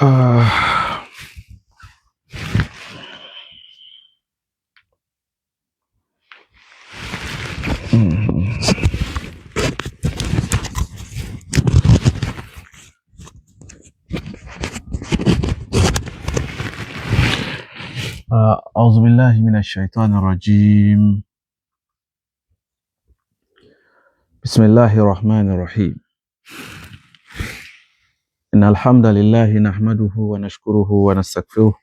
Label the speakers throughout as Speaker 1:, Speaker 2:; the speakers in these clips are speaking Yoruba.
Speaker 1: آه. أعوذ بالله من الشيطان الرجيم. بسم الله الرحمن الرحيم. إن الحمد لله نحمده ونشكره ونستغفره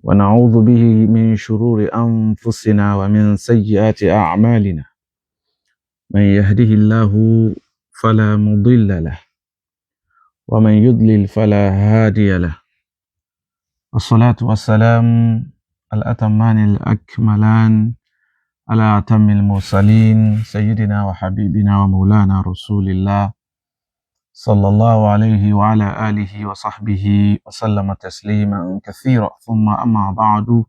Speaker 1: ونعوذ به من شرور أنفسنا ومن سيئات أعمالنا. من يهده الله فلا مضل له ومن يضلل فلا هادي له. الصلاة والسلام الأتمان الأكملان على أتم المرسلين، سيدنا وحبيبنا ومولانا رسول الله صلى الله عليه وعلى آله وصحبه وسلم تسليما كثيرا. ثم أما بعد،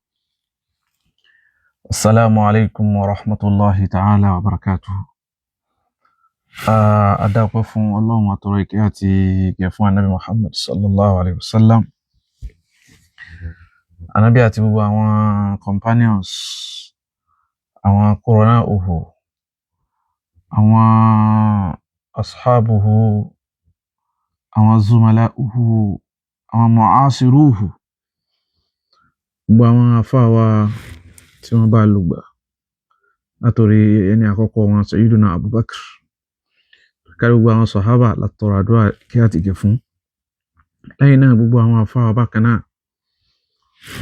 Speaker 1: السلام عليكم ورحمة الله تعالى وبركاته. Adáwọ̀pẹ́ fún Ọlọ́run, àtọrọ ìkẹ́ àti ìgẹ̀ fún Ànábì Muhammad sallallahu alayhi wa sallam. Ànábì àti gbogbo àwọn companions, àwọn kúrọ̀nà òhò, àwọn ashabuhu, àwọn zumala'uhu, àwọn mu'asiruhu, gbogbo àwọn àfáà wa tí wọ́n bá lùgbà látòrí ẹni àkọ́kọ́ wọn, Sayyiduna Abubakar, kárí gbogbo àwọn sàhábà látọrọ àdúrà kí á ti gẹ̀ fún. Lẹ́yìn náà, gbogbo àwọn àfáà wa bákan náà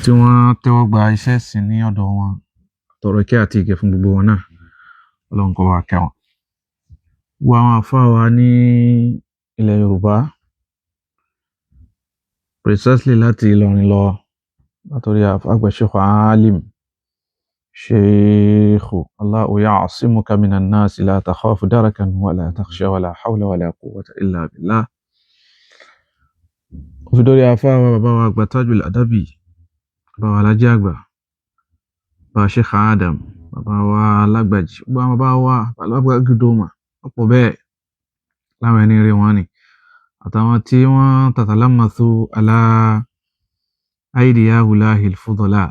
Speaker 1: tí wọ́n tẹ́wọ́ gba iṣẹ́ ìsìn ní ọ̀dọ̀ wọn, tọrọ kí àti ìgẹ̀ fún gbogbo wọn náà. Ọlọ́run kó bá wa kẹ́ wọn. Gbogbo àwọn àfáà wa ní ilẹ̀ Yorùbá, precisely láti Ìlọrin lọ, látòrí àgbà Sheikh Alim, Sheikh Allahu ya'simuka minan nasi la takhafu darakan wa la takhsha wa la hawla wa la quwwata illa billah. Ó fi dórí àfáà wa bàbá wa àgbà Tajul Adabi, bàbá wa Alhaji àgbà, bàbá Sheikh Adam, bàbá wa Alágbàjì, gbogbo àwọn bàbá wa Alágbàgídòmà, ọ̀pọ̀ bẹ́ẹ̀ láwọn ẹni rí wọn ni, àtàwọn tí wọ́n tatalammathu ala aidi ha'ulahil fudala,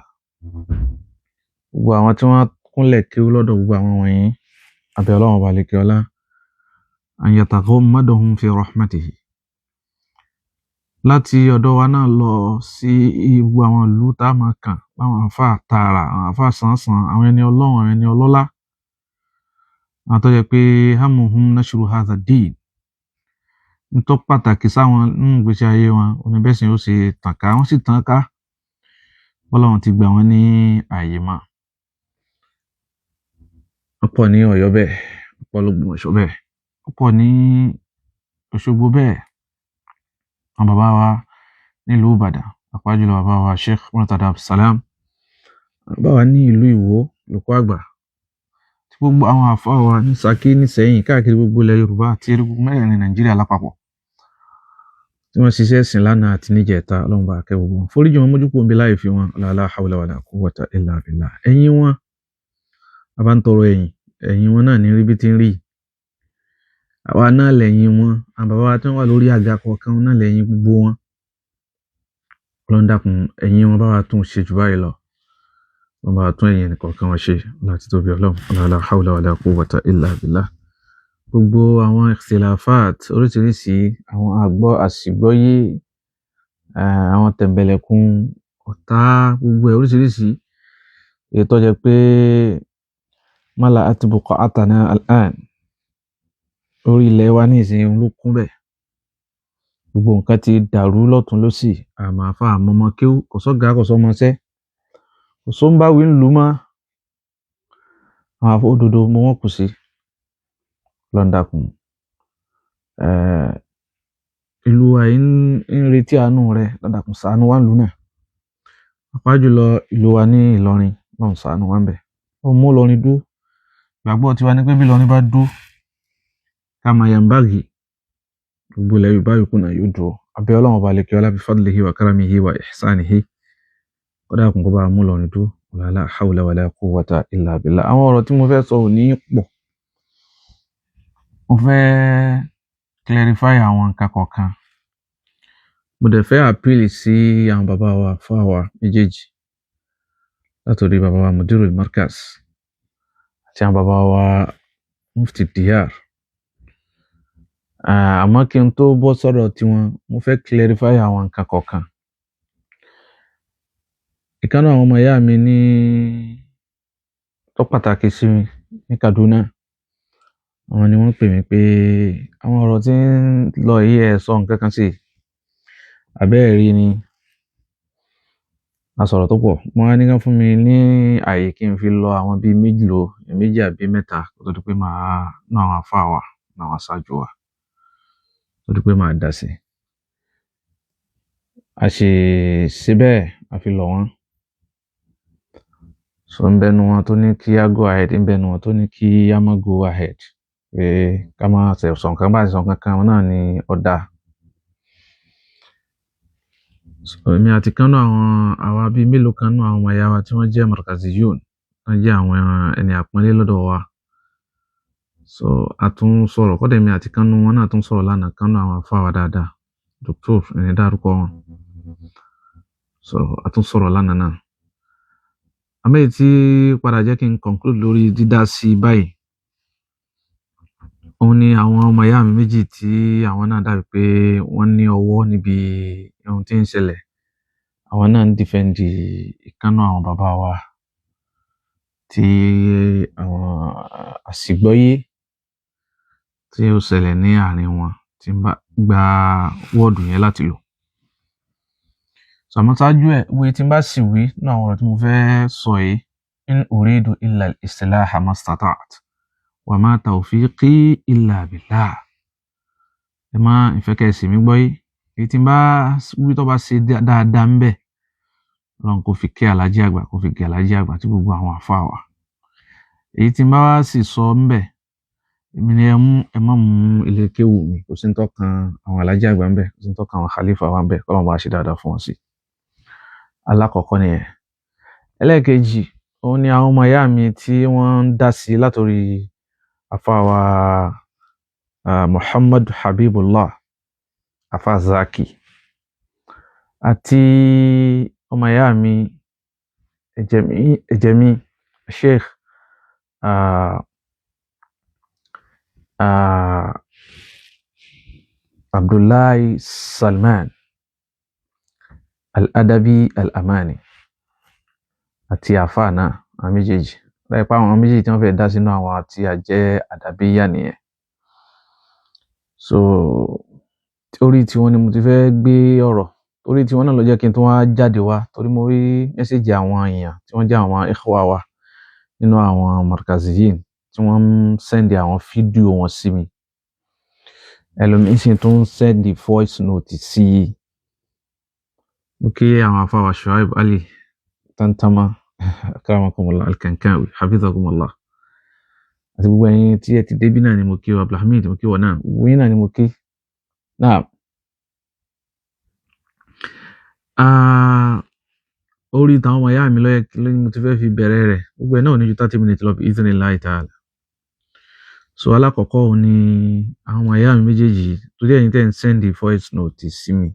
Speaker 1: gbogbo àwọn tí wọ́n kúnlẹ̀ kéwú lọ́dọ̀ gbogbo àwọn wọ̀nyí, àbí Ọlọ́run ọba àlekè ọlá an yataghammadahum fi rahmatihi. Láti ọ̀dọ̀ wa náà lọ sí gbogbo àwọn ìlú tá a máa kàn láwọn àáfàá tààrà, àwọn àáfàá sànsàn, àwọn ẹni Ọlọ́run, àwọn ẹni ọlọ́lá, àwọn tó jẹ́ pé hammuhum nashru hadha ad-din, n tó pàtàkì sáwọn nínú ìgbésí ayé wọn oníbẹ̀sìn ó ṣe tàn ká, wọ́n sì tàn ká bọ́lọ́run ti gbà wọ́n ní ààyè mọ́. Wọ́n pọ̀ ní Ọ̀yọ́ bẹ́ẹ̀, wọ́n pọ̀ l'Ógbómọ̀ṣọ́ bẹ́ẹ̀, wọ́n pọ̀ ní Òṣogbo bẹ́ẹ̀. Àwọn bàbá wa nílùú Ìbàdàn, pàápàá jùlọ bàbá wa Sheikh Murtada Abdulsalam, bàbá wa ní ìlú Ìwó, olùkọ́ àgbà, tí gbogbo àwọn àfáà wa ní Ṣakí, ní Ìsẹ́yìn, káàkiri gbogbo ilẹ̀ Yorùbá àti erigun mẹ́rẹ̀ẹ̀rin Nàìjíríà lápapọ̀, tí wọ́n ṣiṣẹ́ ẹ̀sìn lánàá àti níjẹta. Ọlọ́run bá kẹ́ gbogbo wọn, foríjì wọn, mójúkúrò níbi láì fi wọn. La hawla wala quwwata illa billah. Ẹ̀yìn wọn, a bá ń tọrọ ẹ̀yìn, ẹ̀yìn wọn náà ní rí bí ti ń rí. Àwa náà lẹ́yìn wọn, àwọn bàbá wa tí wọ́n wà lórí àga kọ̀ọ̀kan náà lẹ́yìn gbogbo wọn. Ọlọ́run dákun, ẹ̀yìn wọn bá wa tún ṣe jù báyìí lọ. Wọ́n bá wa tún ẹ̀yìn ẹnìkọ̀ọ̀kan wọn ṣe láti tóbi Ọlọ́run. La hawla wala quwwata illa billah. Gbogbo àwọn ikhtilafat oríṣiríṣi, àwọn àgbọ́ àṣìgbọ́yé, àwọn tẹ̀m̀bẹ̀lẹ̀kun ọ̀tá, gbogbo ẹ̀ oríṣiríṣi, èyí tó jẹ́ pé mala'at buqa'atana al-an, orí ilẹ̀ wa ní ìsìn ló kún bẹ́ẹ̀. Gbogbo nǹkan ti dàrú lọ́tún lósì, àmọ́ àfa àmọ́mọ́ kéwú, kò sọ́gàá, kò sọ́mọṣẹ́, kò sóńbáwí ń lù mọ́. Àwọn àfọ òdodo mo wọ́n kù sí. Ọlọ́run dákun, ìlú wa yìí ń retí àánú rẹ. Ọlọ́run dákun, ṣàánú wa nílùú náà, pàápàá jùlọ ìlú wa ní Ìlọrin. Ọlọ́run ṣàánú wa ńbẹ̀. Ó mú Ìlọrin dúró. Ìgbàgbọ́ tiwa ni pé bí Ìlọrin bá dúró, ká máa yambagi, gbogbo ilẹ̀ Yorùbá yòókù náà yóò dúró. Abẹ́ Ọlọ́run ọba àlekè ọlá, bifadlihi wa karamihi wa ihsanihi, ó dákun, kó bá mú Ìlọrin dúró. Wala hawla wala quwwata illa billah. Àwọn ọ̀rọ̀ tí mo fẹ́ sọ ò ní pọ̀. Mo fẹ́ clarify àwọn nǹkan kọ̀ọ̀kan. Mo dẹ̀ fẹ́ appeal sí àwọn bàbá wa, àfáà wa méjèèjì, látòrí bàbá wa Mudirul Markaz àti àwọn bàbá wa Mufti Diyar. Àmọ́ kí n tó bọ́ sọ́dọ̀ tiwọn, mo fẹ́ clarify àwọn nǹkan kọ̀ọ̀kan. Ìkan nínú àwọn ọmọ ìyá mi ní tó pàtàkì sí mi ní Kaduna, àwọn ni wọ́n pè mí pé àwọn ọ̀rọ̀ tí ń lọ yìí, ẹ sọ nǹkan kan sí i. Àbẹ́ẹ̀ rí ni, a sọ̀rọ̀ tó pọ̀. Mo wá ní kán fún mi ní ààyè kí n fi lọ àwọn bíi méjìló, méjì àbí mẹ́ta, kó tó di pé màá ná àwọn àfáà wa, ná àwọn aṣáájú wa, kó tó di pé màá dá sí i. A sì ṣe bẹ́ẹ̀, a fi lọ̀ wọ́n. So ń bẹnu wọn tó ní kí á go ahead, ń bẹnu wọn tó ní kí á má go ahead, pé ká má ṣe sọ nǹkan bá ṣe sọ nǹkan kan náà ni ó dáa. So èmi àti kan nínú àwọn àwa bíi mélòó kan nínú àwọn ọmọ ìyá wa tí wọ́n jẹ́ Markaziyun, wọ́n jẹ́ àwọn ẹni àpọ́nlé lọ́dọ̀ wa. So a tún sọ̀rọ̀, kódà èmi àti kan nínú wọn náà tún sọ̀rọ̀ lánàá, kan nínú àwọn àfáà wa dáadáa, Doctor, ẹni dárúkọ wọn. So a tún sọ̀rọ̀ lánàá náà. Àmọ́ èyí tí padà jẹ́ kí n conclude lórí dídá sí báyìí, òun ni àwọn ọmọ ìyá mi méjì tí àwọn náà dàbí pé wọ́n ní ọwọ́ níbi ohun tí ń ṣẹlẹ̀. Àwọn náà ń defend ìkan nínú àwọn bàbá wa tí àwọn àsìgbọ́yé tí ó ṣẹlẹ̀ ní àárín wọn tí ń bá gba wọ́ọ̀dù yẹn láti lò. So àmọ́ ṣáájú ẹ̀, wo tí n bá sì wí nínú àwọn ọ̀rọ̀ tí mo fẹ́ sọ yìí, in uridu illa al-islaha mastata'at wa ma tawfiqi illa billah. Ẹ má ìfẹ́ kẹ́ ẹ sì mí gbọ́ yé. Èyí tí n bá wí tó bá ṣe dáadáa ń bẹ̀, Ọlọ́run kò fi kẹ́ Alhaji àgbà, kò fi kẹ́ Alhaji àgbà àti gbogbo àwọn àfáà wa. Èyí tí n bá wá sì sọ ń bẹ̀, èmi ni ẹ mú, ẹ má mú ilé kéwú mi, kò sí ń tọ́kan àwọn Alhaji àgbà ń bẹ̀, kò sí ń tọ́kan àwọn khalifa wa ń bẹ̀, k'Ọlọ́run bá ṣe dáadáa fún wọn sí. Alákọ̀ọ́kọ́ nìyẹn. Ẹlẹ́ẹ̀kejì, òun ni àwọn ọmọ ìyá mi tí wọ́n ń dá sí látòrí àfáà wa Muhammad Habibullah Afa Zaki àti ọmọ ìyá mi, ẹ̀jẹ̀ mi, ẹ̀jẹ̀ mi, Sheikh Abdullahi Salman Al-Adabi Al-Amani àti àfáà náà, àwọn méjèèjì. Láìpẹ́ àwọn méjèèjì tí wọ́n fẹ́ dá sínú àwọn àti àjẹ́ àdàbíyà nìyẹn. So orí tiwọn ni mo ti fẹ́ gbé ọ̀rọ̀. Orí tiwọn náà ló jẹ́ kí n tún wá jáde wá, torí mo rí message àwọn èèyàn tí wọ́n jẹ́ àwọn ikhwa wa nínú àwọn markaziyin tí wọ́n ń send àwọn fídíò wọn sí mi. Ẹlòmíín sì tún ń send voice note sí i. Mo kí àwọn àfáà wa Shuaib Ali Tantama, akramakumullah, Al-Kankawi, hafidhakumullah. Àti gbogbo ẹ̀yin tí ẹ ti débí náà ni mo kí o, Abdulhamid, mo kí wọ náà, gbogbo yín náà ni mo kí. Náà, orí tàwọn ọmọ ìyá mi ló yẹ ló mo ti fẹ́ fi bẹ̀rẹ̀ rẹ̀. Gbogbo ẹ̀ náà ò ní ju 30 minutes lọ bi idhnillahi ta'ala. So alákọ̀ọ́kọ́, òun ni àwọn ọmọ ìyá mi méjèèjì, torí ẹ̀yin tẹ́ ń send voice note sí mi.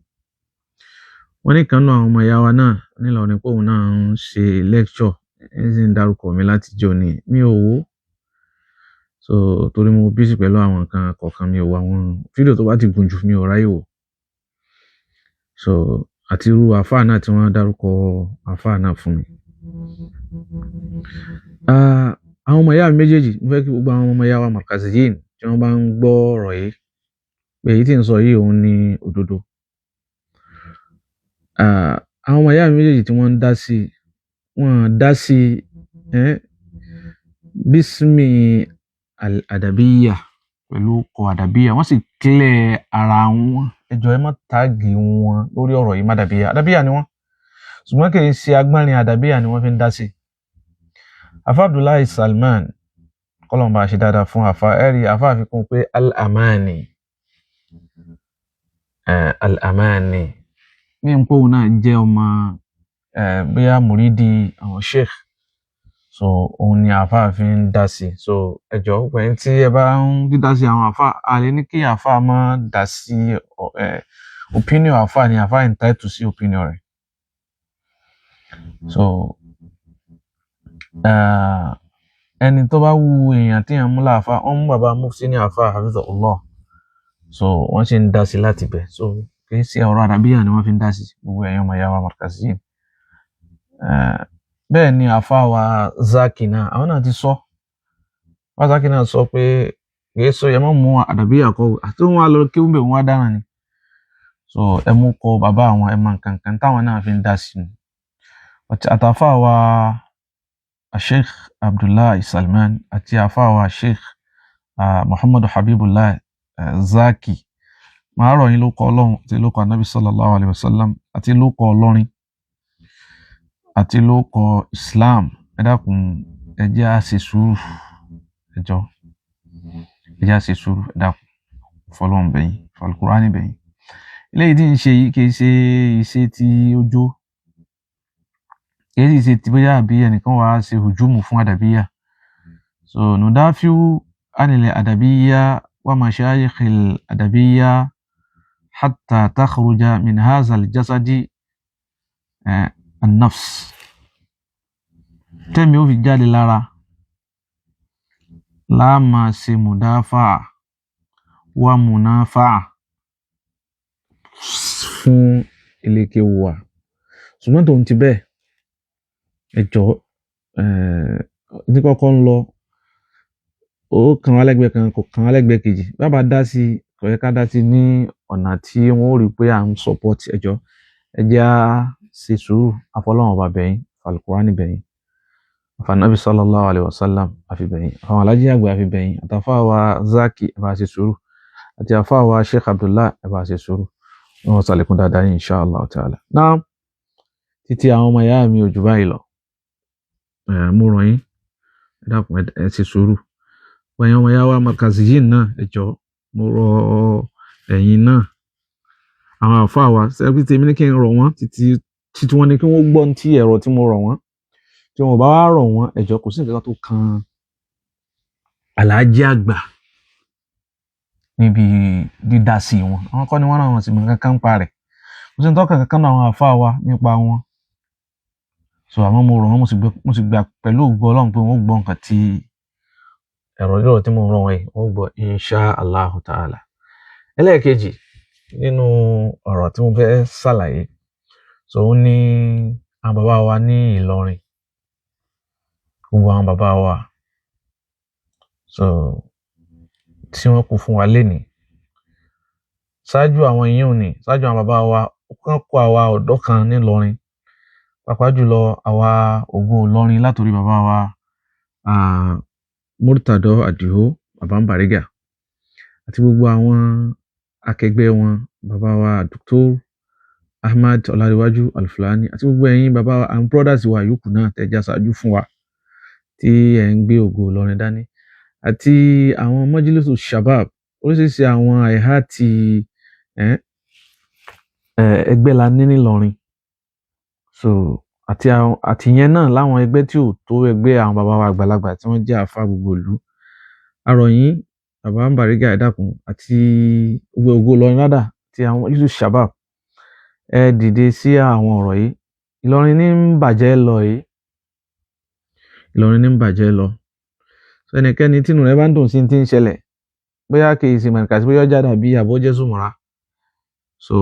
Speaker 1: Wọ́n ní kan nínú àwọn ọmọ ìyá wa náà nílọrin pé òun náà ń ṣe lecture, ń sì ń dárúkọ mi láti jọ́ ni mi ò wò. So torí mo busy pẹ̀lú àwọn nǹkan kọ̀ọ̀kan, mi ò wo àwọn fídíò tó bá ti gùn jù, mi ò ráyè wò. So àti irú àfáà náà tí wọ́n dárúkọ àfáà náà fún mi. Àwọn ọmọ ìyá mi méjèèjì, mo fẹ́ kí gbogbo àwọn ọmọ ìyá wa markaziyin tí wọ́n bá ń gbọ́ ọ̀rọ̀ yìí, pé èyí tí ń sọ yìí òun ni òdodo. Àwọn ọmọ ìyá mi méjèèjì tí wọ́n ń dá sí, wọ́n dá sí bismi al-adabiyya, Pẹ̀lú ọkọ̀ àdàbíyà, wọ́n sì clear ara wọn. Ẹ jọ̀ọ́, ẹ má tag wọn lórí ọ̀rọ̀ yìí má àdàbíyà. Àdàbíyà ni wọ́n, ṣùgbọ́n kì í ṣe agbọ́nrin àdàbíyà ni wọ́n fi ń dá sí. Afa Abdullahi Salman, kọ́lọ́n bá ṣe dáadáa fún afa ẹ̀rí afa àfikún pé Al-Amani, Al-Amani bí n pòun náà jẹ́ ọmọ bóyá mùrídìí àwọn sheikh, so òun ni afa fi ń dá sí. So ẹ jọ̀ọ́, pẹ̀lú tí ẹ bá ń dídá sí àwọn afa, a lè ní kí afa máa dá sí opinion afa ni afa entitled sí opinion rẹ̀. So ẹni tó bá wu èèyàn tí èèyàn mú láàfa, wọ́n mú bàbá mufti ní àfa hafizahullah, so wọ́n sì ń dá sí láti bẹ̀. So kì í ṣe ọ̀rọ̀ àdàbíyà ni wọ́n fi ń dá sí. Gbogbo ẹ̀yin ọmọ ìyá wa markaziyin, bẹ́ẹ̀ ni àfa wa Zaki náà, àwọn náà ti sọ, wọ́n Zaki náà sọ pé kì í sọ ẹ má mú àdàbíyà kọ́ àti wọn lọ kí wọ́n bẹ̀ wọ́n á dára ni. So ẹ mú kọ bàbá àwọn ẹ mọ nǹkan kan táwọn náà fi ń dá sí ni. Àtàfà wa Sheikh Abdullahi Salman àti àfa wa Sheikh Muhammadu Habibullah Zaki, màá rọ̀ yín ló kọ Ọlọ́run àti ló kọ Anabi sallallahu alayhi wa sallam àti ló kọ Ọlọ́rin àti ló kọ Islam. Ẹ dákun, ẹ jẹ́ á ṣe sùúrù. Ẹ jọ̀ọ́, ẹ jẹ́ á ṣe sùúrù. Ẹ dákun, fọlọ́run bẹ̀yìn, fàlùkùránì bẹ̀yìn. Eléyìí tí ń ṣe yìí kì í ṣe iṣẹ́ tí ó jó, kì í sì ṣe tí bóyá àbí ẹnìkan wàá ṣe hùjúmù fún àdàbíyà. So nudafiu anil àdàbíyà wa mashayikhil àdàbíyà hatta takhruja min hadha al-jasadi an-nafs, tẹ́mi ó fi jáde lára láàmà ṣe mùdáfà wa munafa fún ilé kéwú wa. Ṣùgbọ́n tòun ti bẹ́ẹ̀, ẹ jọ̀ọ́, ní kọ́kọ́ ń lọ, ó kàn wá lẹ́gbẹ̀ẹ́ kan, kò kàn wá lẹ́gbẹ̀ẹ́ kejì. Bàbá dá sí, kò yẹ ká dá sí ní ọ̀nà tí wọ́n ó rí pé à ń support. Ẹ jọ̀ọ́, ẹ jẹ́ á ṣe sùúrù. Àfọlọ́wọn ọba bẹ̀yìn, fàlùkùránì bẹ̀yìn, àfànàbí sallallahu alayhi wa sallam àfi bẹ̀yìn, àwọn alájí àgbà àfi bẹ̀yìn, àtàfà wa Zaki, ẹ bá ṣe sùúrù, àti àfà wa Sheikh Abdullah, ẹ bá ṣe sùúrù. Wọn sàlékún dáadáa yìí insha Allah ta'ala. Náà títí àwọn ọmọ ìyá mi ò jù báyìí lọ. Mo rọ̀ yín, ẹ dákun, ẹ ṣe sùúrù. Ẹ̀yin ọmọ ìyá wa markaziyin náà, ẹ jọ̀ọ́, mo rọ̀ ẹ̀yin náà. Àwọn àfáà wa ṣẹ́bí tèmi ní kí n rọ̀ wọ́n títí títí wọ́n ní kí wọ́n gbọ́ tí ẹ̀rọ tí mo rọ̀ wọ́n. Tí wọn ò bá wá rọ̀ wọ́n, ẹ jọ̀ọ́, kò sí nǹkan tó kan aláàjì àgbà níbi dídá sí wọn. Àwọn kọ́ ni wọ́n náà wọ́n sì mọ nǹkan kan pa rẹ̀. Kò sí ní tọ́ka kankan náà àwọn àfáà wa nípa wọn. So àwọn mo rọ̀ wọ́n, mo sì gbà pẹ̀lú ògo Ọlọ́run pé wọ́n gbọ́ nǹkan tí ẹ̀rọ rírọ̀ tí mo rọ̀ wọ́n yìí, wọ́n gbọ́ insha Allahu ta'ala. Ẹlẹ́ẹ̀kejì nínú ọ̀rọ̀ tí mo fẹ́ ṣàlàyé, so ó ní àwọn bàbá wa ní Ìlọrin, gbogbo àwọn bàbá wa so tí wọ́n kú fún wa lénìí. Ṣáájú àwọn yìí ò ní, ṣáájú àwọn bàbá wa kán kó àwa ọ̀dọ́ kan nílọrin, pàápàá jùlọ àwa ògo Ìlọrin, látòrí bàbá wa Murtado Àdìó, bàbá ń Bariga, àti gbogbo àwọn akẹgbẹ́ wọn, bàbá wa Dr. Ahmad Ọláréwájú Alfulani, àti gbogbo ẹ̀yin bàbá wa and brothers wa yòókù náà tẹ́ jẹ́ aṣáájú fún wa tí ẹ̀ ń gbé ògo Ìlọrin dání, àti àwọn Majlisu Shabab, oríṣiríṣi àwọn àìhá ti ẹgbẹ́ la ní nílọrin. So àti àwọn àti yẹn náà láwọn ẹgbẹ́ tí ò tó ẹgbẹ́ àwọn bàbá wa àgbàlagbà tí wọ́n jẹ́ àfa gbogbo ìlú. A rọ̀ yín, bàbá ń Bariga, ẹ dákun, àti gbogbo ògo Ìlọrin rádà àti àwọn Majlisu Shabab, ẹ dìde sí àwọn ọ̀rọ̀ yìí. Ìlọrin ní ń bàjẹ́ lọ yìí, Ìlọrin ní ń bàjẹ́ lọ. So ẹnikẹ́ni tínú rẹ̀ bá ń dùn sí ti ń ṣẹlẹ̀, bóyá kì í ṣe mọ̀nìkàsí, bóyá ọjà dàbí àbọ̀jẹ́ sùmùrà, so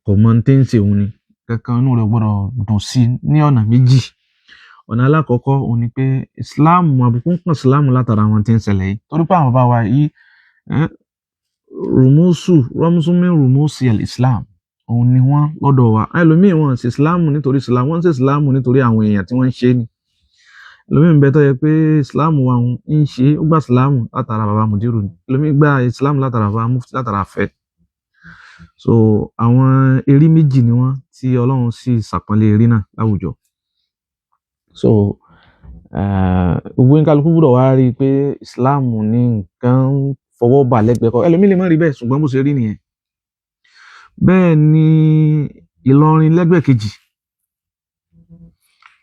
Speaker 1: kò mọ tí ń ṣe òun ni kankan, inú rẹ̀ gbọ́dọ̀ dùn sí ní ọ̀nà méjì. Ọ̀nà alákọ̀ọ́kọ́ òun ni pé Islam, àbùkù ń kàn Islam látara àwọn tí ń ṣẹlẹ̀ yìí, torí pé àwọn bàbá wa yìí rùmúsù rọmúsùmí rùmúsì Islam òun ni wọ́n lọ́dọ̀ wa. Ẹlòmíì wọn ṣe Islam nítorí Islam, wọ́n ṣe Islam nítorí àwọn èèyàn tí wọ́n ń ṣe ni. Ẹlòmíì ń bẹ tó yẹ pé Islam wa ń ṣe, ó gba Islam látara bàbá Mudiru ni. Ẹlòmíì gba Islam látara bàbá Mufti, látara Afẹ́. So àwọn eré méjì ni wọ́n tí Ọlọ́run sì ṣàpọ́nlé eré náà láwùjọ. So gbogbo kálukú gbọ́dọ̀ wá rí i pé Islam ní nǹkan fọwọ́ bà lẹ́gbẹ̀ẹ́ kọ́. Ẹlòmíì lè má rí bẹ́ẹ̀, ṣùgbọ́n bó ṣe rí nìyẹn. Bẹ́ẹ̀ ni Ìlọrin lẹ́gbẹ̀ẹ́ kejì,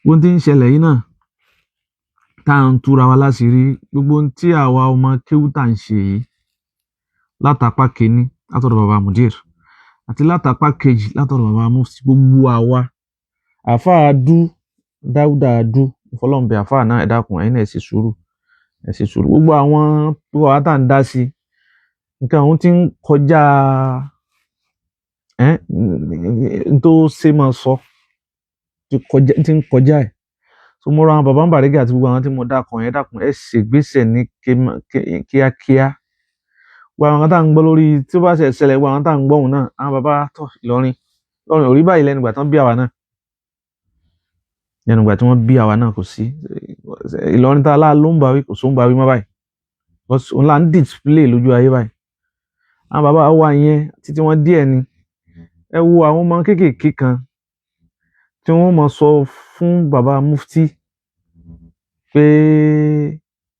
Speaker 1: gbogbo tí ń ṣẹlẹ̀ yìí náà tá à ń túra wa láṣìírí, gbogbo tí àwa ọmọ kéwú tá à ń ṣe yìí látàpá kínní látọ̀dọ̀ bàbá Mudir àti látàpá kejì látọ̀dọ̀ bàbá Mufti, gbogbo àwa àáfàá dú Dáúdà dú ìfọlọ́nbẹ àáfàá náà, ẹ dákun, ẹ̀yin náà ẹ ṣe sùúrù, ẹ ṣe sùúrù. Gbogbo àwọn gbogbo àwa tá à ń dá sí nǹkan ọ̀hún ti ń kọjá ẹ̀ n tó ṣe máa sọ ti ń kọjá ẹ̀. So mo rọ àwọn bàbá ń Bàrígà àti gbogbo àwọn tí mo dákun, ẹ dákun, ẹ ṣègbésẹ̀ ní kíákíá. Gbogbo àwọn kan tá à ń gbọ́ lórí tí ó bá ṣe ṣẹlẹ̀, gbogbo àwọn tá à ń gbọ́ òun náà, àwọn bàbá tó Ìlọrin, Ìlọrin ò rí báyìí lẹ́nu ìgbà tán bí àwa náà, lẹ́nu ìgbà tí wọ́n bí àwa náà kò sí Ìlọrin tá a lá ló ń bá wí, kò só ń bá wí mọ́ báyìí, òun là ń display lójú ayé báyìí. Àwọn bàbá wa yẹn títí wọ́n díẹ̀ ni. Ẹ wo àwọn ọmọ kéékèèké kan tí wọ́n máa sọ fún bàbá Mufti pé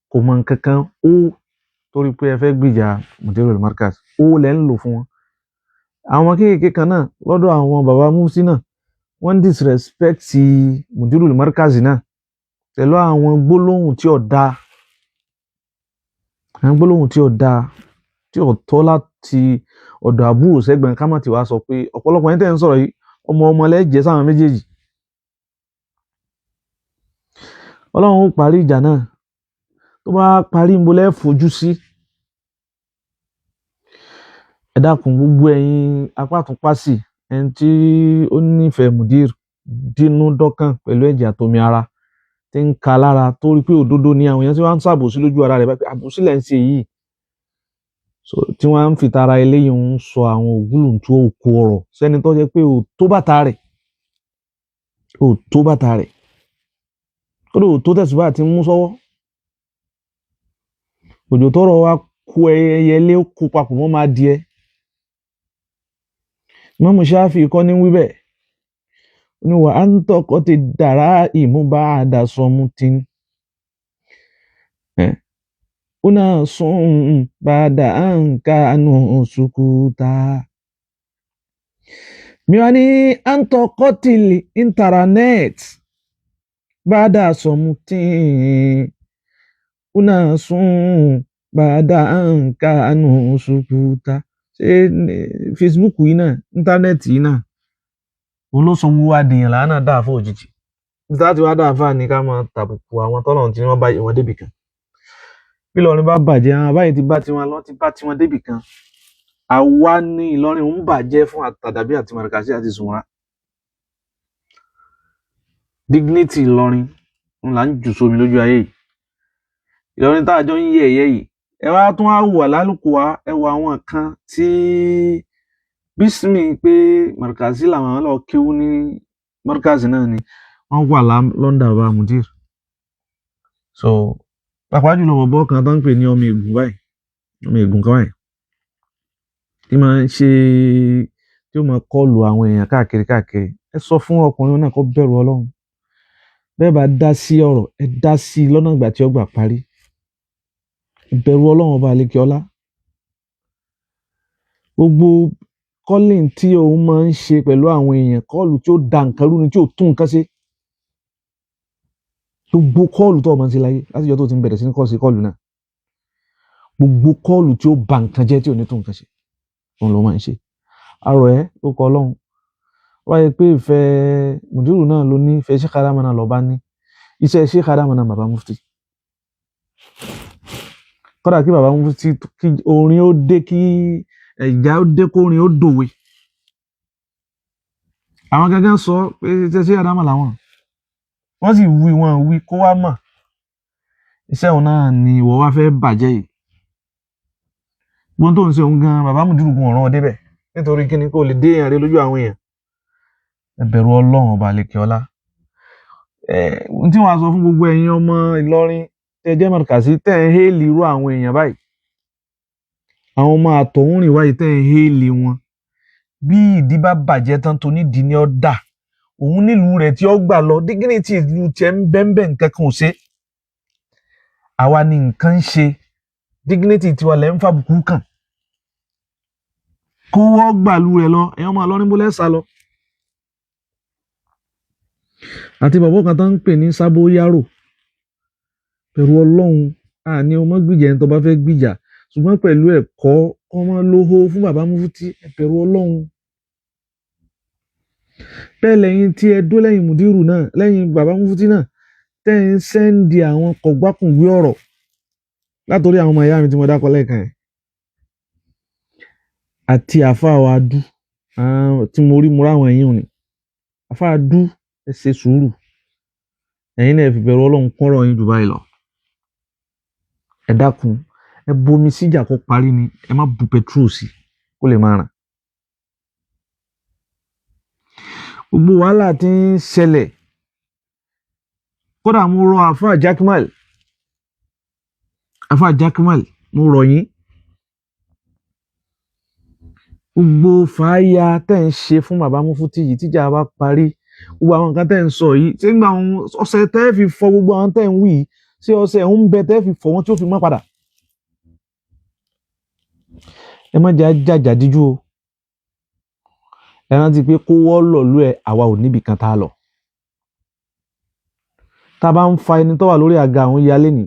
Speaker 1: kò mọ nǹkan kan, ó torí pé ẹ fẹ́ gbìjà Mudirul Markaz, ó lẹ́ ń lò fún wọn. Àwọn kéékèèké kan náà lọ́dọ̀ àwọn bàbá Mufti náà, wọ́n disrespect Mudirul Markaz náà pẹ̀lú àwọn gbólóhùn tí ò dáa, àwọn gbólóhùn tí ò dáa, tí ò tọ́ láti ọ̀dọ̀ àbúrò sẹ́gbọ̀n. Ká má ti wá sọ pé ọ̀pọ̀lọpọ̀ yẹn tẹ́ ń sọ̀rọ̀ yìí, ọmọ ọmọ lẹ́jẹ̀ sáwọn méjèèjì. Ọlọ́run ó parí ìjà náà, tó bá parí ń bolẹ́ fojú sí. Ẹ dákun, gbogbo ẹ̀yin apátúnpásì, ẹni tí ó nífẹ̀ẹ́ Mudir dínú dọ́kàn pẹ̀lú ẹ̀jẹ̀ àtomi ara tí ń ka lára, torí pé òdodo ni àwọn èèyàn tí wọ́n ń ṣàbòsí lójú ara rẹ̀ báyìí, àbòsí lẹ̀ ń ṣe yìí. So tí wọ́n ń fi tara eléyìí ń sọ àwọn ògúlùntún òkú ọ̀rọ̀ sẹ́ni tó jẹ́ pé ò tó bàtà rẹ̀, ò tó bàtà rẹ̀, kódà ò tó tẹ̀síwá àti mú sọ́wọ́. Òjò tọrọ wa kó ẹyẹlé kó papọ̀ mọ́ máa di ẹ. Imam Shafi kọ́ ní wí bẹ́ẹ̀, ó ní wà á ń tọkọ ti dàrá ìmúbá àdàsọmú tí ó náà sún bàdà àǹkà nù sùkúta. Mi wá ní à ń tọkọ tìlì íńtánẹ́ẹ̀tì bàdà sọmú tí ó náà sún bàdà àǹkà nù sùkúta. Ṣé Facebook yìí náà, íńtánẹ́ẹ̀tì yìí náà, òun ló sọ wúwa dìyàn lánàá dáa fún òjijì. Nígbà tí wàá dáa fáà ní ká máa tàbùkù àwọn tọ́lọ̀ tí wọ́n bá wọn débì kan. Bí Ìlọrin bá bàjẹ́, àwọn àbáyé ti bá tiwọn lọ, ti bá tiwọn débì kan. Àwa ní Ìlọrin ń bàjẹ́ fún àtàdàbí àti Màrìkàsí àti Sùnwọ̀n. Dignity Ìlọrin ń là ń jù sómi lójú ayé yìí. Ìlọrin tá a jọ ń yẹ ẹ̀yẹ yìí, ẹ wá tún á wà lálùkù wa, ẹ wọ àwọn kan tí bísímì pé Màrìkàsí làwọn lọ kéwú ní Màrìkàsí náà ni wọ́n wà lọ́ndà bàbá Mudir. So pàápàá jùlọ bọ̀bọ̀ kan tó ń pè ní ọmọ ègùn báyìí, ọmọ ègùn kan báyìí tí máa ń ṣe, tí ó máa kọlù àwọn èèyàn káàkiri káàkiri. Ẹ sọ fún ọkùnrin náà kó bẹ̀rù Ọlọ́run. Bẹ́ẹ̀ bá dá sí ọ̀rọ̀, ẹ dá sí i lọ́nà ìgbà tí ó gbà parí. Ìbẹ̀rù Ọlọ́run ọba àlekè ọlá. Gbogbo kọ́lìn tí òun máa ń ṣe pẹ̀lú àwọn èèyàn, kọ́ọ̀lù tí ó da nǹkan rú ni, tí ò tún nǹkan ṣe. Gbogbo kọ́ọ̀lù tó o máa ń ṣe láyé láti ìjọ́ tó ti ń bẹ̀rẹ̀ sí ní kọ́ sí kọ́ọ̀lù náà, gbogbo kọ́ọ̀lù tí ó ba nǹkan jẹ́ tí ò ní tún nǹkan ṣe, òun ló máa ń ṣe. Arọ̀ ẹ́ ló kọ Ọlọ́run. Wá yẹ pé ìfẹ́ Mudiru náà ló ní, ìfẹ́ Sheikh Adama náà lọ́ba ní, iṣẹ́ Sheikh Adama náà bàbá Mufti. Kódà kí bàbá Mufti kí orin ó dé, kí ẹ̀já ó dé, kórin ó dòwe. Àwọn gangan sọ pé iṣẹ́ Sheikh Adama làwọn, wọ́n sì wí, wọ́n wí kó wá mọ̀. Iṣẹ́ òun náà ni ìwọ wá fẹ́ bàjẹ́ yìí. Gbogbo tó ń ṣe òun gan, bàbá Mudiru gun ọ̀ràn ọdẹ bẹ̀ nítorí kíni kó lè dé èèyàn rí lójú àwọn èèyàn. Ẹ bẹ̀rù Ọlọ́run ọba àlekè ọlá. Ẹ̀ tí wọ́n á sọ fún gbogbo ẹ̀yin ọmọ Ìlọrin tẹ́ jẹ́ Markazi, tẹ́ ń héèlì irú àwọn èèyàn báyìí, àwọn ọmọ àtọ̀húnrìn wáyé tẹ́ ń héèlì wọn, bí ìdí bá bàjẹ́ tán tó nídìí ni ó dà òun nílùú rẹ̀ tí ó gbà lọ. Dignity ìlú tiẹ̀ ń bẹ́ńbẹ́, nǹkan kan ò ṣe. Àwa ni nǹkan ń ṣe, dignity tiwa lẹ́ ń fàbùkù kàn. Kó wọ́n gbàlú rẹ̀ lọ. Ẹ̀yin ọmọ Ìlọrin, bó lẹ́sà lọ. Àti bàbá kan tó ń pè ní Sábó Yárò, pẹ̀lú Ọlọ́run, àní ọmọ gbìjà ẹni tó bá fẹ́ gbìjà, ṣùgbọ́n pẹ̀lú ẹ̀kọ́ ọmọ lóhó fún bàbá Mufti. Pẹ̀lú Ọlọ́run, bẹ́ẹ̀ lẹ́yìn tí ẹ dó lẹ́yìn mùdírù náà, lẹ́yìn bàbá Mufti náà, tẹ́ ń send àwọn kọ̀gbákùngbé ọ̀rọ̀ látòrí àwọn ọmọ ìyá mi tí mo dákọ lẹ́ẹ̀kan yẹn àti àáfàá wa dú tí mo rí, mo ráwọn ẹ̀yìn òní àáfàá dú. Ẹ ṣe sùúrù, ẹ̀yin náà fi bẹ̀rù Ọlọ́run kọ́rọ̀ yín jù báyìí lọ. Ẹ dákun, ẹ bomi síjà kó parí ni, ẹ má bu petrol sí kó lè máa ràn. Gbogbo wàhálà tí ń ṣẹlẹ̀, kódà mo rọ àáfàá Jakmal, àáfàá Jakmal, mo rọ̀ yín. Gbogbo fàáyà tẹ́ ń ṣe fún bàbá Mufti yìí, tíjà bá parí, gbogbo àwọn nǹkan tẹ́ ń sọ yìí, ṣé ń gba àwọn ọṣẹ tẹ́ fi fọ gbogbo àwọn tẹ́ ń wí yìí, ṣé ọṣẹ ń bẹ tẹ́ fi fọ wọn tí ó fi mọ́ padà? Ẹ má jẹ́ àjàjà díjú o. Ẹ rántí pé kó wọ́ lọ̀lú ẹ̀, àwa ò níbì kan tá a lọ. Tá a bá ń fa ẹni tó wà lórí àga àwọn yalé ni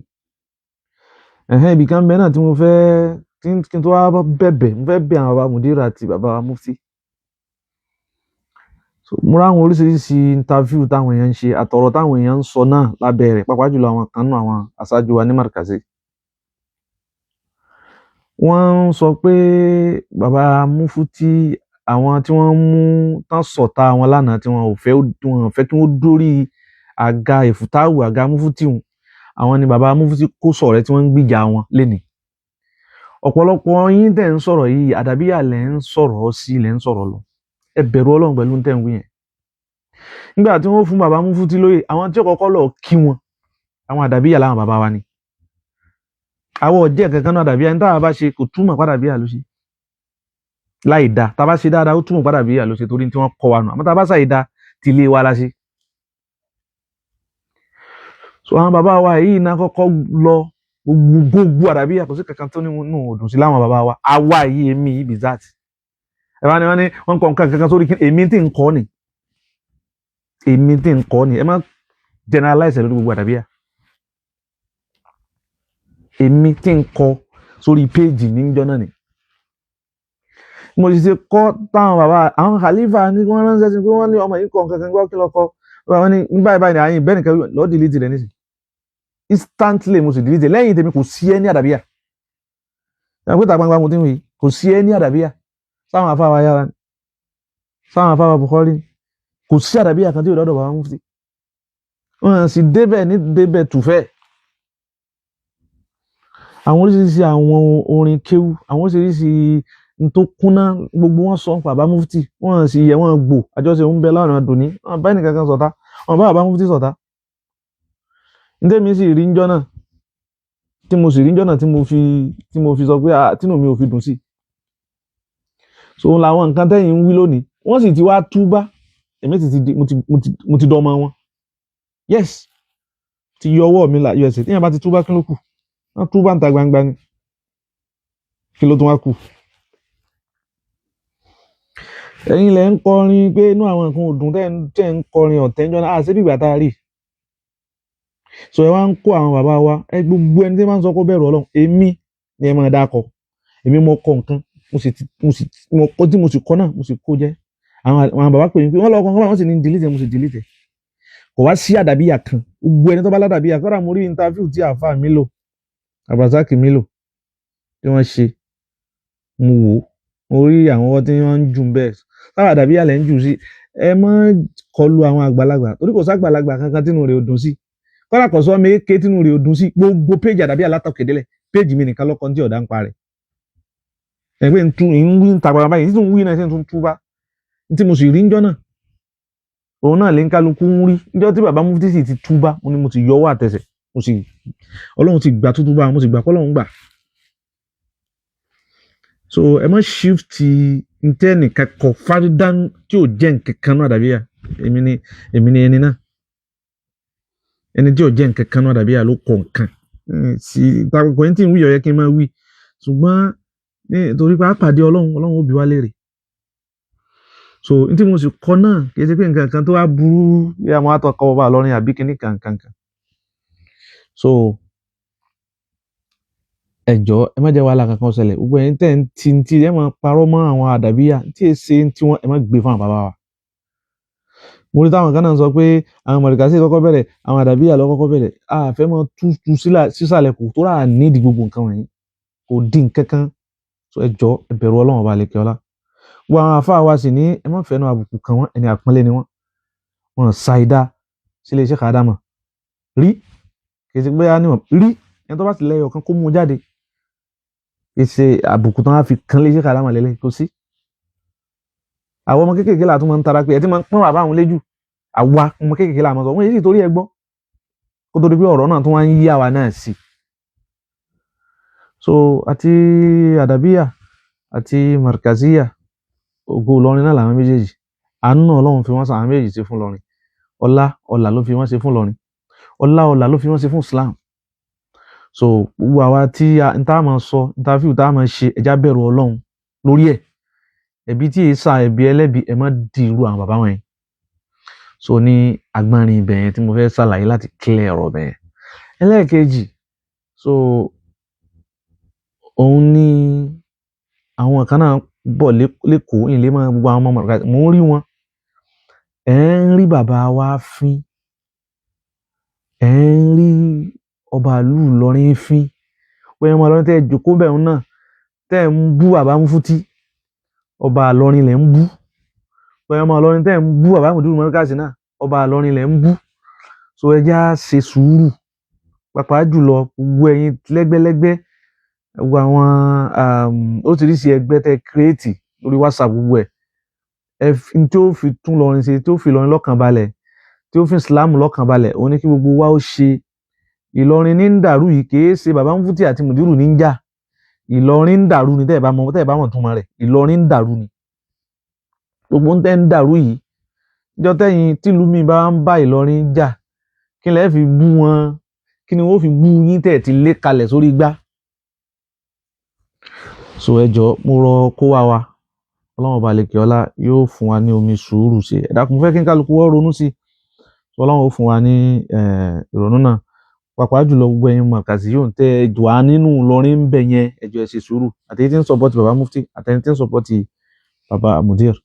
Speaker 1: ẹ̀hẹ́n, ibì kan bẹ́ẹ̀ náà tí mo fẹ́ kí n tó wá bẹ̀bẹ̀, mo fẹ́ bẹ̀ àwọn bàbá Mùdírù àti bàbá Mufti. So mo ráwọn oríṣiríṣi interview táwọn èèyàn ń ṣe, àtọ̀rọ̀ táwọn èèyàn ń sọ náà lábẹ́ rẹ̀, pàápàá jùlọ àwọn kan nù àwọn aṣáájú wa ní Markazi. Wọ́n ń sọ pé bàbá Mufti, àwọn tí wọ́n mú tán sọ̀tá wọn lánàá, tí wọn ò fẹ́, wọn ò fẹ́ kí wọ́n dórí àga ìfútáwù, àga Mufti hùn, àwọn ni bàbá Mufti kó sọ̀rẹ́ tí wọ́n ń gbìjà wọn lénìí. Ọ̀pọ̀lọpọ̀ yín tẹ̀ ń sọ̀rọ̀ yìí, àdàbíyà lẹ̀ ń sọ̀rọ̀ sí, lẹ̀ ń sọ̀rọ̀ lọ. Ẹ bẹ̀rù Ọlọ́run pẹ̀lú tẹ̀ ń wí yẹn. Nígbà tí wọ́n fún bàbá Mufti lóyè, àwọn tí ó kọ́kọ́ lọ kí wọn, àwọn àdàbíyà làwọn bàbá wa ni. Àwọn ọ̀jẹ̀ kankan náà àdàbíyà ní táwa bá ṣe kò túmọ̀ pàdàbíyà ló ṣe láì da. Tá a bá ṣe dáadáa, ó túmọ̀ pàdàbíyà ló ṣe torí tí wọ́n kọ́ wa nù. Àmọ́ tá a bá ṣàì da, ti ilé wa la ṣe. So àwọn bàbá wa yìí náà kọ́kọ́ lọ gbogbo àdàbíyà, kò sí kankan tó ní nù òdùn sí láwọn bàbá wa. Àwa yìí, èmi yìí bizat, ẹ bá ní wọ́n ní wọ́n kọ́ nǹkan kankan sórí, èmi tí ń kọ́ ni, èmi tí ń kọ́ ni. Ẹ má generalize lórí gbogbo àdàbíyà. Èmi tí ń kọ sórí péèjì níjọ́ náà ni mo sì ṣe kọ́ táwọn bàbá àwọn khalifa ní wọ́n ránṣẹ́ sí pé wọ́n ní ọmọ yìí kọ́ nǹkan kan gbọ́, kí lọ kọ́. Wọ́n ní báyìí báyìí ní àyìn bẹ́ẹ̀ nìkan lọ́ọ́ delete rẹ̀ nísìn. Instantly mo sì delete. Lẹ́yìn tèmi, kò sí ẹ ní àdàbíyà. Ẹ pé tàgbàǹgbà mo ti ń wí, kò sí ẹ ní àdàbíyà sáwọn afáwa yára ni, sáwọn afáwa Bukhari ni. Kò sí àdàbíyà kan tí yóò dọ́dọ̀ bàbá Mufti. Wọ́n sì débẹ̀ ní débẹ̀ tùfẹ́. Àwọn oríṣiríṣi àwọn orin kéwú, àwọn oríṣiríṣi n tó kúnná, gbogbo wọn sọ bàbá Mufti, wọn sì yẹ wọn gbò. Àjọṣe ń bẹ láàrin àdùnní, wọn bá ẹnìkankan ṣọ̀tá, wọn bá bàbá Mufti ṣọ̀tá. Ntẹ́mi sì rí njọ́ náà, tí mo sì rí njọ́ náà, tí mo fi sọ pé tínú mi ò fi dùn sí. So òun làwọn nǹkan tẹ́yìn ń wí lónìí, wọ́n sì ti wá túbá. Èmi sì ti di mo ti dọ́mọ wọn. Yes, ti yọ ọwọ́ mi là yọ ẹsẹ̀. Tíyẹn bá ti túbá, kí ló kù? Wọ́n túbá ń ta gbangba ni, kí ló tún wá kù? Ẹ̀yin lẹ ń kọrin pé inú àwọn nǹkan ò dùn, tẹ́ ń kọrin ọ̀tẹ̀ ń jọ náà àṣẹ bìgbà tá a rí. So ẹ wá ń kó àwọn bàbá wa, ẹ gbogbo ẹni tí wọ́n ń sọ kó bẹ̀rù Ọlọ́run, èmi ni ẹ máa dákọ. Èmi mo kọ nǹkan, mo sì ti mo sì mo kọ tí mo sì kọ náà, mo sì kó jẹ. Àwọn bàbá pè mí pé wọ́n lọ kọ nǹkan, wọ́n sì ní delete, mo sì delete. Kò wá sí àdàbíyà kan. Gbogbo ẹni tó bá ládàbíyà, kọ́dà mo rí interview tí àáfàá mi lò, Abdulrasaq mi lò, tí wọ́n ṣe, mo wò ó, mo rí àwọn ọwọ́ tí wọ́n ń jù bẹ́ẹ̀. Sábà àdàbíyà lẹ́ ń jù sí. Ẹ má kọlu àwọn àgbàlagbà, torí kò ságbàlagbà kankan tínú rẹ̀ ò dùn sí. Kọ́dà kò sọ mi ké tínú rẹ̀ ò dùn sí. Gbogbo péjì àdàbíyà látọ̀kẹ́ délẹ̀, péjì mi nìkan lọ́kàn tí ọ̀dà ń parẹ́. Ẹ̀ pé ń tún ń wí ń ta gbàgbà báyìí, ń tún wí náà, ṣe ń tún túbá tí mo sì rí ń jọ́ náà. Òun náà lè ń kálukú ń rí. Níjọ́ tí bàbá Mufti sì ti túbá, mo ní mo ti yọwọ́ àtẹsẹ̀, mo sì Ọlọ́run ti gbà tútúbá, mo sì gbà kọ́lọ́run gbà. So ẹ má shift ntẹ́ nìkan kọ fárídán tí ò jẹ́ nǹkan kan náà àdàbíyà. Èmi ni ẹni náà. Ẹni tí ò jẹ́ nǹkan kan náà àdàbíyà ló kọ nǹkan. Sí takò ẹni tí ń wí ó yẹ kí n máa wí. Ṣùgbọ́n nítorí pé a pàdé Ọlọ́run, Ọlọ́run ó bi wá léèrè. So n tí mo sì kọ náà kì í ṣe pé nǹkan kan tó wá burú bí àwọn atọ́kọ̀ ọba Ìlọrin àbí kíní kankan kan. So ẹ jọ̀ọ́, ẹ má jẹ́ wàhálà kankan ṣẹlẹ̀. Gbogbo ẹ̀yin tẹ́ ń ti ti ẹ máa parọ́ mọ́ àwọn àdàbíyà tí ẹ ṣe tí wọ́n ẹ má gbé fún àwọn bàbá wa. Mo rí táwọn kan náà sọ pé àwọn mọ̀lẹ́kà sí kọ́kọ́ bẹ̀rẹ̀, àwọn àdàbíyà ló kọ́kọ́ bẹ̀rẹ̀. A fẹ́ máa tú tú sísàlẹ̀ kò tó rà nídìí gbogbo nǹkan wọ̀nyí. Kò dín nǹkan kan. So ẹ jọ̀ọ́, ẹ bẹ̀rù Ọlọ́run ọba àlekè ọlá. Gbogbo àwọn àfáà wa sì ní ẹ má fẹ́nu àbùkù kan wọ́n, ẹni àpọ́nlé ni wọ́n. Wọ́n ṣàìdá sílé iṣẹ́ kàdámọ̀ rí. Kì í ṣe pé á níwọ̀n rí. Ẹni tó bá sì lẹ́yọ̀ kan kó mú un jáde. Kì í ṣe àbùkù tán á fi kan lé iṣẹ́ kàdámọ̀ lélẹ̀ kò sí. Àwọn ọmọ kéékèèké là tún máa ń tara pé ẹ ti máa ń pọ́n bàbá àwọn léjù. Àwa ọmọ kéékèèké là máa sọ, wọ́n yìí sì torí ẹ gbọ́. Kó tó di pé ọ̀rọ̀ náà tún wá ń yí àwa náà sí. So àti àdàbíyà àti markaziya, ògo Ìlọrin náà làwọn méjèèjì. Àánú Ọlọ́run fi wọ́n sọ àwọn méjèèjì ṣe fún Ìlọrin. Ọlá ọlà ló fi wọ́n ṣe fún Ìlọrin. Ọlá ọlà ló fi wọ́n ṣe fún Islam. So gbogbo àwa tí n tá máa sọ, interview tá máa ṣe, ẹ já bẹ̀rù Ọlọ́run lórí ẹ̀. Ẹ̀bi tí èé sa ẹ̀bi ẹlẹ́bi, ẹ má di irú àwọn bàbá wọ̀nyẹn. So ní agbọ́nrin ibẹ̀ yẹn tí mo fẹ́ ṣàlàyé láti clear ọ̀rọ̀ bẹ̀ yẹn. Ẹlẹ́ẹ̀kejì, so òun ní àwọn kan náà bọ̀ lẹ́kọ̀ọ́ ìlé máa gbogbo àwọn ọmọ mọ̀lẹ́kà, mò ń rí wọn. Ẹ ń rí bàbá wa fín. Ẹ ń rí ọba ìlú Ìlọrin fín. Bóyá ọmọ Ìlọrin tẹ́ ẹ jókòó bẹ̀ òun náà, tẹ́ ẹ ń bú bàbá Mufti, ọba Ìlọrin lẹ̀ ń bú. Bóyá ọmọ Ìlọrin tẹ́ ẹ ń bú bàbá Mùdírù Mọ́ríkàsì náà, ọba Ìlọrin lẹ̀ ń bú. So ẹ já ṣe sùúrù. Pàápàá jùlọ gbogbo ẹ̀yin lẹ́gbẹ́lẹ́gbẹ́, gbogbo àwọn oríṣiríṣi ẹgbẹ́ tẹ́ kírètì lórí WhatsApp gbogbo ẹ̀. Ẹ fi tí ó fi tún Ìlọrin ṣe, tí ó fi Ìlọrin lọ́kàn balẹ̀, tí ó fi Islam lọ́kàn balẹ̀, òun ní kí gbogbo wa ó ṣe. Ìlọrin ní ń dàrú yìí, kì í ṣe bàbá Mufti àti Mùdírù ní ń jà. Ìlọrin ń dàrú ni tẹ́ ẹ bá mọ̀, tẹ́ ẹ bá mọ̀ túmọ̀ rẹ̀. Ìlọrin ń dàrú ni. Gbogbo ń tẹ́ ń dàrú yìí. Níjọ́ tẹ́yin tìlú mi bá ń bá Ìlọrin jà, kí lẹ fi bú wọn? Kí ni wọ́n fi bú yín tẹ́ ẹ ti lé kalẹ̀ sórí igbá? So ẹ jọ̀ọ́, mo rọ kó wá wa. Ọlọ́run ọba àlekè ọlá yóò fún wa ní omi sùúrù sí. Ẹ dákun, mo fẹ́ kí n kálukú wọ́n ronú sí. Ọlọ́run ó fún wa ní ìrònú náà. Pàápàá jùlọ gbogbo ẹ̀yin mọ̀kàsí yóò tẹ́ ẹ jù á nínú Ìlọrin ń bẹ̀ yẹn, ẹ jọ̀ọ́ ẹ ṣe sùúrù. Àti ẹni tí ń sọpọ́tì bàbá Mufti, àti ẹni tí ń sọpọ́tì bàbá Mudir.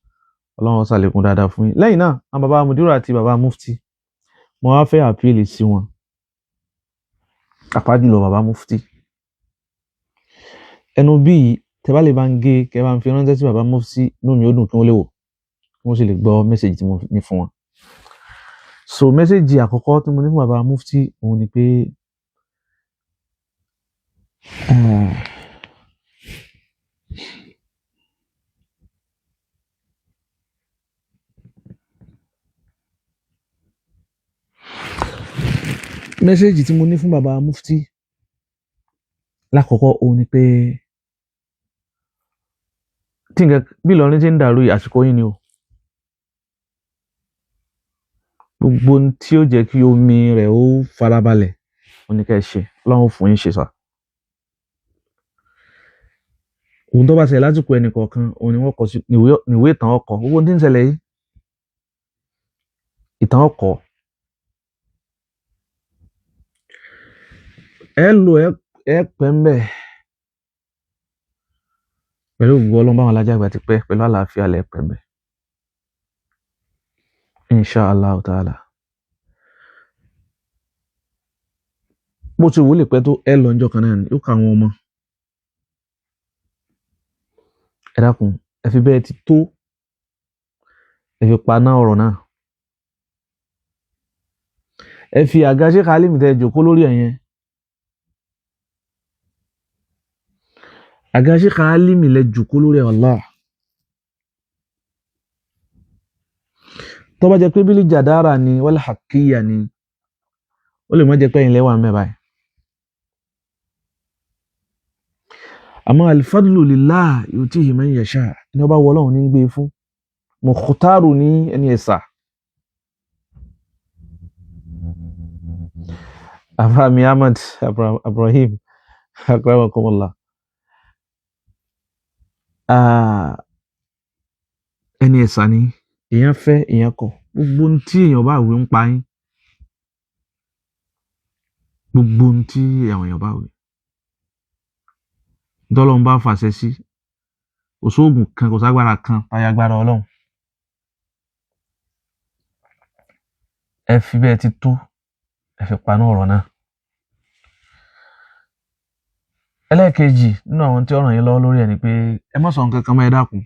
Speaker 1: Ọlọ́run ó ṣàlékún dáadáa fún yín. Lẹ́yìn náà, àwọn bàbá Mudir àti bàbá Mufti, mo wá fẹ́ àpíìlì sí wọn. Pàápàá jùlọ bàbá Mufti. Ẹnu bí yìí, tẹ́ bá lè bá ń gé, kẹ́ bá ń fi ránṣẹ́ sí bàbá Mufti, inú mi ó dùn kí wọ́n lè wò, kí wọ́n sì lè gbọ́ message tí mo ní fún wọn. So message àkọ́kọ́ tí mo ní fún bàbá Mufti, òun ni pé message tí mo ní fún bàbá Mufti lákọ̀ọ́kọ́ òun ni pé tí nǹkan bí Ìlọrin ti ń dàrú yìí, àsìkò yín ni o. Gbogbo ohun tí ó jẹ́ kí omi rẹ̀ ó farabalẹ̀, òun ni kí ẹ ṣe. Ọlọ́run ó fún yín ṣe sà. Ohun tó bá ṣẹlẹ̀ lásìkò ẹnì kọ̀ọ̀kan, òun ni wọ́n kọ sí níwé ìtàn ọkọ̀. Gbogbo ohun tí ń ṣẹlẹ̀ yìí, ìtàn ọkọ̀. Ẹ lò ẹ pẹ́ ń bẹ̀. Pẹ̀lú ògo Ọlọ́run báwọn alájà àgbà ti pẹ́, pẹ̀lú àlàáfíà lẹ pẹ́ ń bẹ̀. Insha Allah ta'ala. Bó ti wù lè pẹ́ tó, ẹ lọ ọjọ́ kan náà ni, yóò ka àwọn ọmọ. Ẹ dákun, ẹ fi bẹ́ẹ̀ ti tó, ẹ fi paná ọ̀rọ̀ náà. Ẹ fi àga Sheikh Alim tẹ jókòó lórí ẹ̀ yẹn. Àga Sheikh Alim lẹ jókòó lórí ẹ̀, wallah. Tó bá jẹ́ pé bílí jàdára ni wal haqqiyya ni, ó lè má jẹ́ pé ẹ̀yin lẹ́wà mẹ́ báyìí. Àmọ́ al-fadlu lillah yutihi man yasha, ní ọba wọ Ọlọ́run ní gbé fún mukhtaru ní ẹni ẹ̀sà. Afami Ahmad Ibrahim akramakumullah. Ẹni ẹ̀sà ni èèyàn fẹ́ èèyàn kọ̀, gbogbo ohun tí èèyàn bá wí ń pa yín, gbogbo ohun tí àwọn èèyàn bá wí tọ́lọ́run bá fàṣẹ sí, kò sóògùn kan, kò ságbára kan táyàgbára Ọlọ́run. Ẹ fi bẹ́ẹ̀ ti tó, ẹ fi paná ọ̀rọ̀ náà. Ẹlẹ́ẹ̀kejì nínú àwọn tí ó ràn yín lọ́wọ́ lórí ẹ̀ ni pé ẹ má sọ nǹkan kan mọ́, ẹ dákun,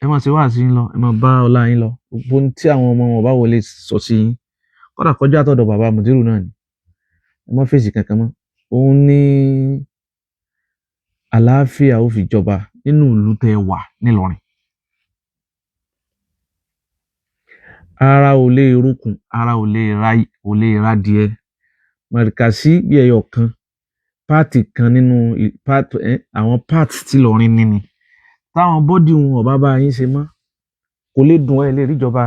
Speaker 1: ẹ má ṣe wáàsí yín lọ, ẹ má bá ọlá yín lọ. Gbogbo ohun tí àwọn ọmọ wọn bá wọlé sọ sí yín, kódà kọjá àtọ̀dọ̀ bàbá mùdírù náà ni, ẹ má fèsì kankan mọ́. Òun ní àlàáfíà ó fi jọba nínú ìlú tẹ́ wà nílọrin. Ara ò lè rúkùn, ara ò lè ra, ò lè ra díẹ̀. Mọ̀rìkàsí bí ẹyọ kan, páàtì kan nínú àwọn páàtì tí Ìlọrin ní ni. Táwọn bọ́dì wọn ọ̀bá bá yín ṣe mọ́, kò lè dùn ẹ́ lè ríjọba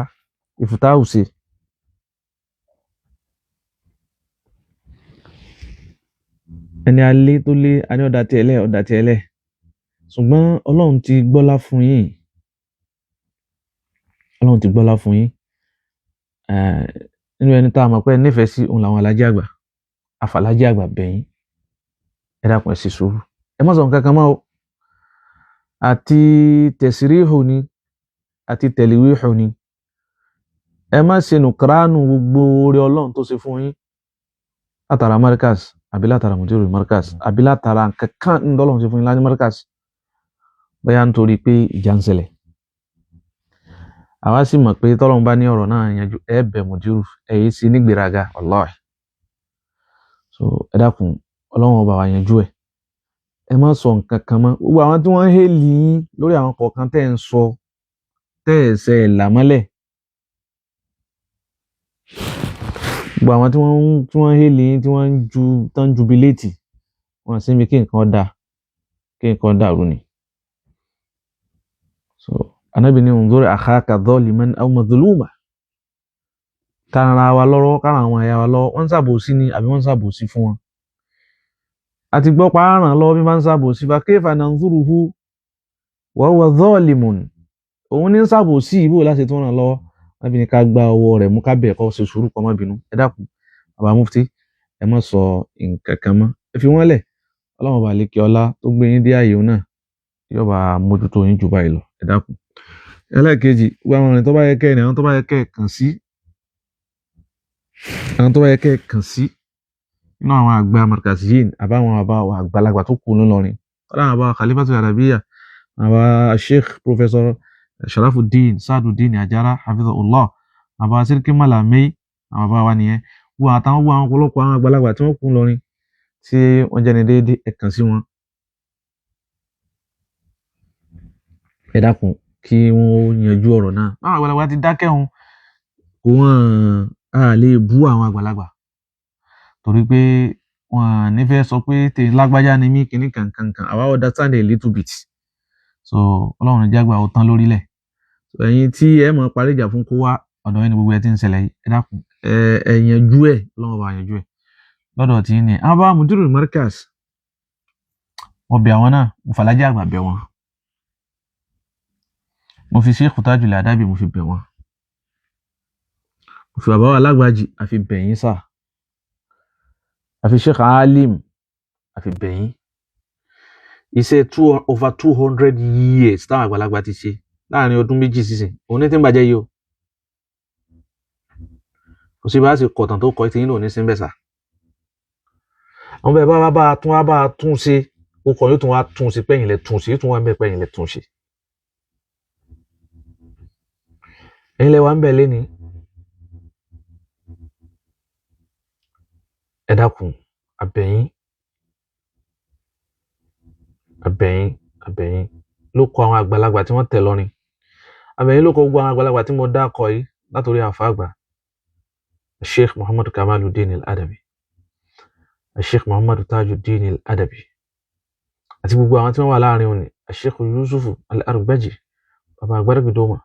Speaker 1: ìfútáhù ṣe. Ẹni alé tó lé, a ní ọ̀dà tiẹ̀ lẹ̀, ọ̀dà tiẹ̀ lẹ̀. Ṣùgbọ́n Ọlọ́run ti gbọ́lá fún yín. Ọlọ́run ti gbọ́lá fún yín. Nínú ẹni tá a mọ̀ pé nífẹ̀ẹ́ sí òun làwọn alájí àgbà, àfàlájí àgbà bẹ̀yìn. Ẹ dákun, ẹ ṣe sùúrù. Ẹ má sọ nǹkan kan mọ́ o. Àti tẹ̀síríhù ni, àti tẹ̀líwíhù ni. Ẹ má ṣe nùkúránù gbogbo oore Ọlọ́run tó ṣe fún yín látara Markaz, àbí látara Mudiru Markaz, àbí látara nǹkan kan ńdọ́lọ́run ṣe fún yín láti Markaz, bóyá nítorí pé ìjà ń ṣẹlẹ̀. Àwa sì mọ̀ pé tọ́lọ́run bá ní ọ̀rọ̀ náà yanjú, ẹ bẹ̀ Mudiru, ẹ yìí sí nígbèraga, wallahi. So ẹ dákun, Ọlọ́run ọba wa yanjú ẹ̀. Ẹ má sọ nǹkan kan mọ́. Gbogbo àwọn tí wọ́n ń hélì yín lórí àwọn kọ̀ọ̀kan tẹ́ ẹ̀ ń sọ, tẹ́ ẹ̀ ṣe ẹ̀ là mọ́lẹ̀. Gbogbo àwọn tí wọ́n ń hélì yín, tí wọ́n ń ju tán jubiléètì, wọ́n sì ń bí kí nǹkan dà, kí nǹkan dàrú ni. So Ànábì ní unzur akhaka zaliman aw mazluma. Ká ran wa lọ́wọ́, ká ran àwọn ẹ̀yà wa lọ́wọ́, wọ́n ń ṣàbòsí ni àbí wọ́n ń ṣàbòsí fún wọn. Àti gbọ́ pa á ràn lọ́wọ́ bí wọ́n ń ṣàbòsí, fa kayfa nanzuruhu wa huwa zalimun. Òun ní ń ṣàbòsí, ìbò láti tún ràn lọ́wọ́. Ànábì ní ká gba ọwọ́ rẹ̀ mú, ká bẹ̀ kó ṣe sùúrù, kó má bínú. Ẹ dákun, bàbá mufti, ẹ má sọ nǹkan kan mọ́. Ẹ fi wọ́n lẹ̀. Ọlọ́run ọba àlékè ọlá tó gbé yín dé ààyè òun náà yóò bá mójútó yín jù báyìí lọ. Ẹ dákun. Ẹlẹ́ẹ̀kejì, gbogbo àwọn ọ̀rìn tó bá yẹ kẹ́ ẹ̀ ní, àwọn tó bá yẹ kẹ́ ẹ̀ kàn sí, àwọn tó bá yẹ kẹ́ ẹ̀ kàn sí nínú àwọn àgbà Markaziyin àbáwọn àbá àgbàlagbà tó kù nílọrin. Kọ́dà àwọn àbá Khalifatul Arabiyya, àbá Sheikh Professor Sharafuddin Saaduddin Ajara Hafizahullah, àbá Sirki Malami, àwọn àbá wa nìyẹn. Gbogbo àtàwọn gbogbo àwọn ọ̀pọ̀lọpọ̀ àwọn àgbàlagbà tí wọ́n kù nílọrin tí wọ́n jẹ́ ní déédéé, ẹ kàn sí wọn. Ẹ dákun, kí wọ́n yanjú ọ̀rọ̀ náà. Báwọn àgbàlagbà ti dákẹ́ òun, kò wọ́n á lè bú àwọn àgbàlagbà torí pé wọ́n ní fẹ́ sọ pé tèmi lágbájá ni mí kìíní kankankan. Àwa understand a little bit. So Ọlọ́run jágbà ó tán lórílẹ̀. So ẹ̀yin tí ẹ mọ̀ parí ìjà fún kó wá ọ̀dọ̀ yín ni gbogbo ẹ ti ń ṣẹlẹ̀ yìí. Ẹ dákun, ẹ yanjú ẹ̀, Ọlọ́run bá yanjú ẹ̀ lọ́dọ̀ tí ní. Àwọn bá Mudiru Markaz, mo bẹ̀ àwọn náà, mo fàlájì àgbà bẹ̀ wọ́n. Mo fi Sheikh Tajul Adabi, mo fi bẹ̀ wọ́n. Mo fi bàbá wa Lágbàjì, àfi bẹ̀ yín sà. Àfi Sheikh Alim, àfi bẹ̀ yín. Iṣẹ́ over 200 years táwọn àgbàlagbà ti ṣe láàrin ọdún méjì sísìn, òun ní tí ń bàjẹ́ yìí o. Kò sí bá a ṣe kọ̀tàn tó kọ́ tí yín lò ní síbẹ̀ sà. Àwọn bẹ́ẹ̀ bá bá a tún wá bá a tún ṣe, ó kọ̀ yóò tún wá tún ṣe pẹ́yìn lẹ̀ tún ṣe, yóò tún wá ń bẹ̀ pẹ́yìn lẹ̀ tún ṣe. Ẹ̀yin lẹ wà ń bẹ̀ lénìí. Ẹ dákun, àbẹ̀yín, àbẹ̀yín, àbẹ̀yín ló kọ àwọn àgbàlagbà tí wọ́n tẹ̀ lọ́rin. Àbẹ̀yín ló kọ gbogbo àwọn àgbàlagbà tí mo dákọ yìí. Látòrí àfa àgbà Sheikh Muhammad Kamaluddin Al-Adabi, Sheikh Muhammad Tajuddin Al-Adabi, àti gbogbo àwọn tí wọ́n wà láàrin òní, Sheikh Yusuf Al-Argbaji, baba Agbárígbìdọ́mà,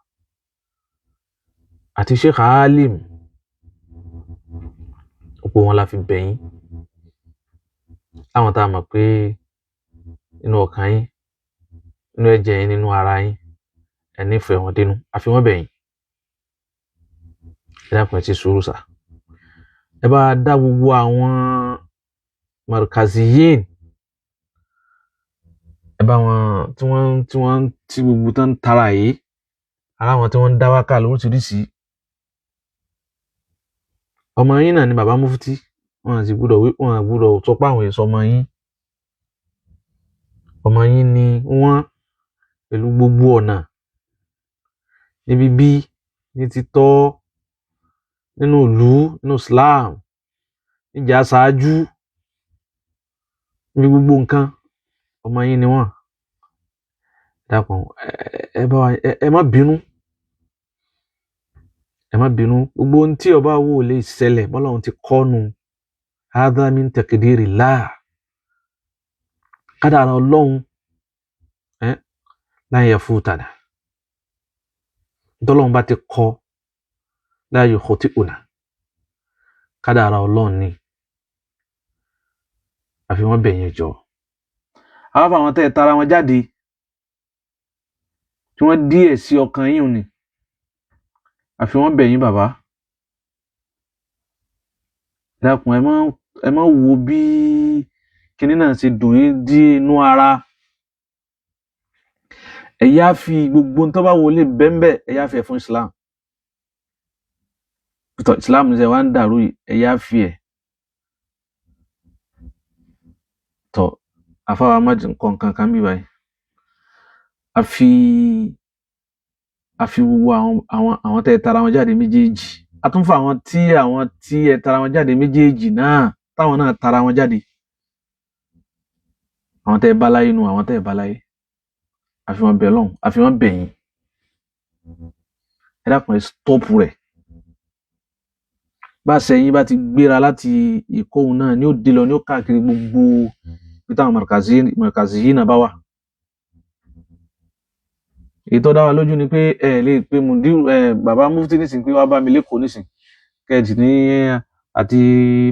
Speaker 1: àti Sheikh Alim, gbogbo wọn la fi bẹ̀yìn. Láwọn tá a mọ̀ pé nínú ọkàn yín, nínú ẹ̀jẹ̀ yín, nínú ara yín, ẹ nífẹ̀ẹ́ wọn dénú, àfi wọ́n bẹ̀yìn. Ẹ dákun, ẹ ti sùúrù sà. Ẹ bá dá gbogbo àwọn markaziyin, ẹ bá wọn tí wọ́n tí gbogbo tán ń tara yìí, ara wọn tí wọ́n ń dá wákà lóríṣiríṣi. Ọmọ yín náà ni bàbá mufti, wọn sì gbúdọ̀ wí, wọn gbúdọ̀ sọ pé àwọn èso ọmọ yín. Ọmọ yín ni wọ́n pẹ̀lú gbogbo ọ̀nà, níbi bí ní títọ́, nínú ìlú, nínú Islam, níjà ṣáájú, níbi gbogbo nǹkan, ọmọ yín ni wọ́n. Dákun, ẹ bá wa, ẹ má bínú, ẹ má bínú. Gbogbo ohun tí ọba wo lè ṣẹlẹ̀, bọ́lọ́run ti kọ́nu, hadha min taqdirillah, kádàrá Ọlọ́run ẹ lan yafutana, tọ́lọ́run bá ti kọ, la yukhti'una, kádàrá Ọlọ́run ni. Àfi wọ́n bẹ̀yẹn jọ àwọn fáwọn tẹ́ ẹ tara wọn jáde tí wọ́n díẹ̀ sí ọkàn yín ni, àfi wọ́n bẹ̀yìn bàbá. Dákun, ẹ má wo bí kinní náà ṣe dùn yín dí inú ara. Ẹ yá fi gbogbo ohun tó bá wọlé bẹ́ńbẹ́, ẹ yá fi ẹ̀ fún Islam. Tọ́ Islam ṣe wá ń dàrú yìí, ẹ yá fi ẹ̀ tọ́ àfáwọn amájì nǹkan kan kan bí báyìí. A fi gbogbo àwọn tẹ́ ẹ tara wọn jáde méjèèjì, a tún fún àwọn tí ẹ tara wọn jáde méjèèjì náà, táwọn náà tara wọn jáde, àwọn tẹ́ ẹ bá láyé nu, àwọn tẹ́ ẹ bá láyé, àfi wọn bẹ̀ lọ́hùn, àfi wọn bẹ̀ yín. Ẹ dákun, ẹ stọ́ọ̀pù rẹ̀. Bá a sẹ́yìn bá ti gbéra láti ìkóhun náà ní ó dé lọ ní ó káàkiri gbogbo bí táwọn mọ̀ràkàzí yìí náà bá wà. Èyí tó dá wa lójú ni pé ẹ lè pe mùdírù ẹ bàbá mufti nísìnyí pé wàá bá mi lẹ́kọ̀ọ́ nísìnyí kẹ́ẹ̀tì ní àti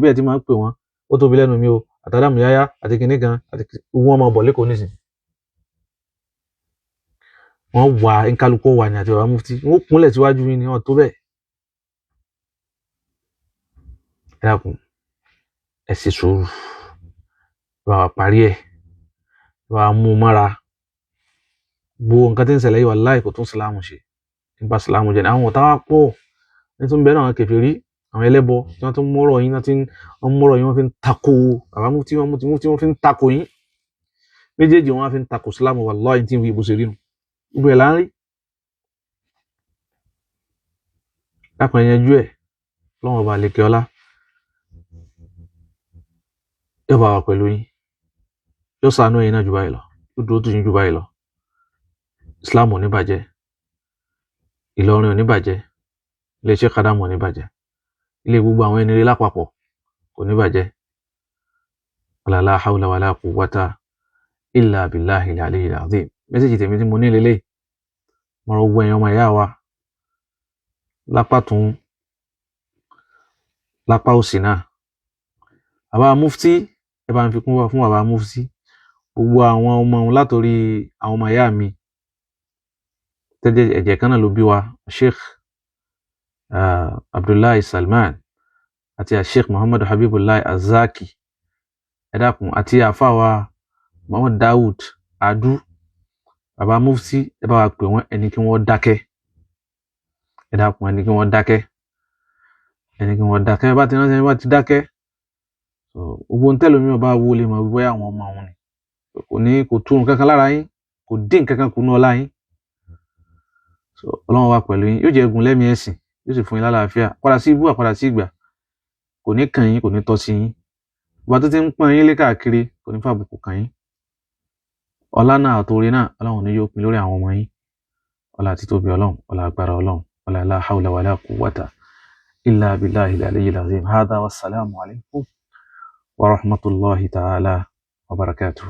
Speaker 1: bẹ́ẹ̀ tí máa ń pè wọ́n, ó tóbi lẹ́nu mi o, àtàdàmú yáyá àti kinní kan àti wọ́n máa bọ̀ lẹ́kọ̀ọ́ nísìnyí. Wọ́n wà nkálukú wà ní àti bàbá mufti, wọ́n kúnlẹ̀ síwájú yín ni wọ́n tó bẹ́ẹ̀. Ẹ dákun, ẹ ṣe sùúrù, bá wa parí ẹ̀, bá wa mú un mọ́ra. Gbogbo nǹkan tí ń ṣẹlẹ̀ yìí, wàláhì, kò tún Ìsìlámù ṣe, nípa Ìsìlámù jẹ́. Àwọn ọ̀tá wa pọ̀ ní tún bẹ́ẹ̀ náà, àwọn kèfèrí, àwọn ẹlẹ́bọ tí wọ́n tún mọ́rọ̀ yín, wọ́n ti ń mọ́rọ̀ yín, wọ́n fi ń tako bàbá mufti, wọ́n mufti, wọ́n fi ń tako yín méjèèjì, wọ́n fi ń tako Ìsìlámù. Wàláhì, tí ń wí bó ṣe rí nu, gbogbo ẹ̀ là ń rí. Lápò ẹ̀yẹnjú ẹ̀ lọ́wọ́ ọba àlekè ọlá yóò bá wa pẹ̀lú yín, yóò ṣàánú ẹ̀yin náà jù báyìí lọ, yóò dúró tì yín jù báyìí lọ. Islam ò ní bàjẹ́, Ìlọrin ò ní bàjẹ́, iléeṣẹ́ Kadamu ò ní bàjẹ́, ilé gbogbo àwọn ẹni rí lápapọ̀ kò ní bàjẹ́. Wala la hawla wala quwwata illa billahi al-aliyyil azim. Mẹ́sẹ̀jì tèmi tí mo ní lélẹ̀, mo rọ gbogbo ẹ̀yin ọmọ ìyá wa lápá tún, lápá òsì náà. Bàbá mufti, ẹ bá ń fi kún fún bàbá mufti, gbogbo àwọn ọmọ òun, látòrí àwọn ọmọ ìyá mi tẹ́jẹ́ ẹ̀jẹ̀ kan náà ló bí wa, Sheikh Abdullahi Salman àti Sheikh Muhammad Habibullah Azaki, ẹ dákun, àti àfàwà Muhammad Dawud Adu, bàbá mufti, ẹ bá wa pè wọ́n, ẹni kí wọ́n dákẹ́. Ẹ dákun, ẹni kí wọ́n dákẹ́, ẹni kí wọ́n dákẹ́. Ẹ bá ti rántí, ẹ bá ti dákẹ́, gbogbo ń tẹ́lómi ọba wo lè mọ̀ bóyá àwọn ọmọ òun ni kò ní kò tú nǹkan kan lára yín, kò dín nǹkan kan kù ní ọlá yín. So Ọlọ́run wà pẹ̀lú yín, yóò jẹ́ egun lẹ́mìí ẹ̀sìn, yóò sì fún yín lálàáfíà. Padà sí ibú, àpadà sí ìgbà kò ní kàn yín, kò ní tọ́ sí yín. Ọba tó ti ń pọ́n yín lé káàkiri kò ní fàbùkù kàn yín. Ọlá náà àtòrí náà, Ọlọ́run ní yóò pin lórí àwọn ọmọ yín. Ọlá àti tóbi Ọlọ́run, ọlá agbára Ọlọ́run. Wala la hawla wala quwwata illa billahi al-aliyyil azim. Hadha wassalamu alaykum wa rahmatullahi ta'ala wa barakatuh.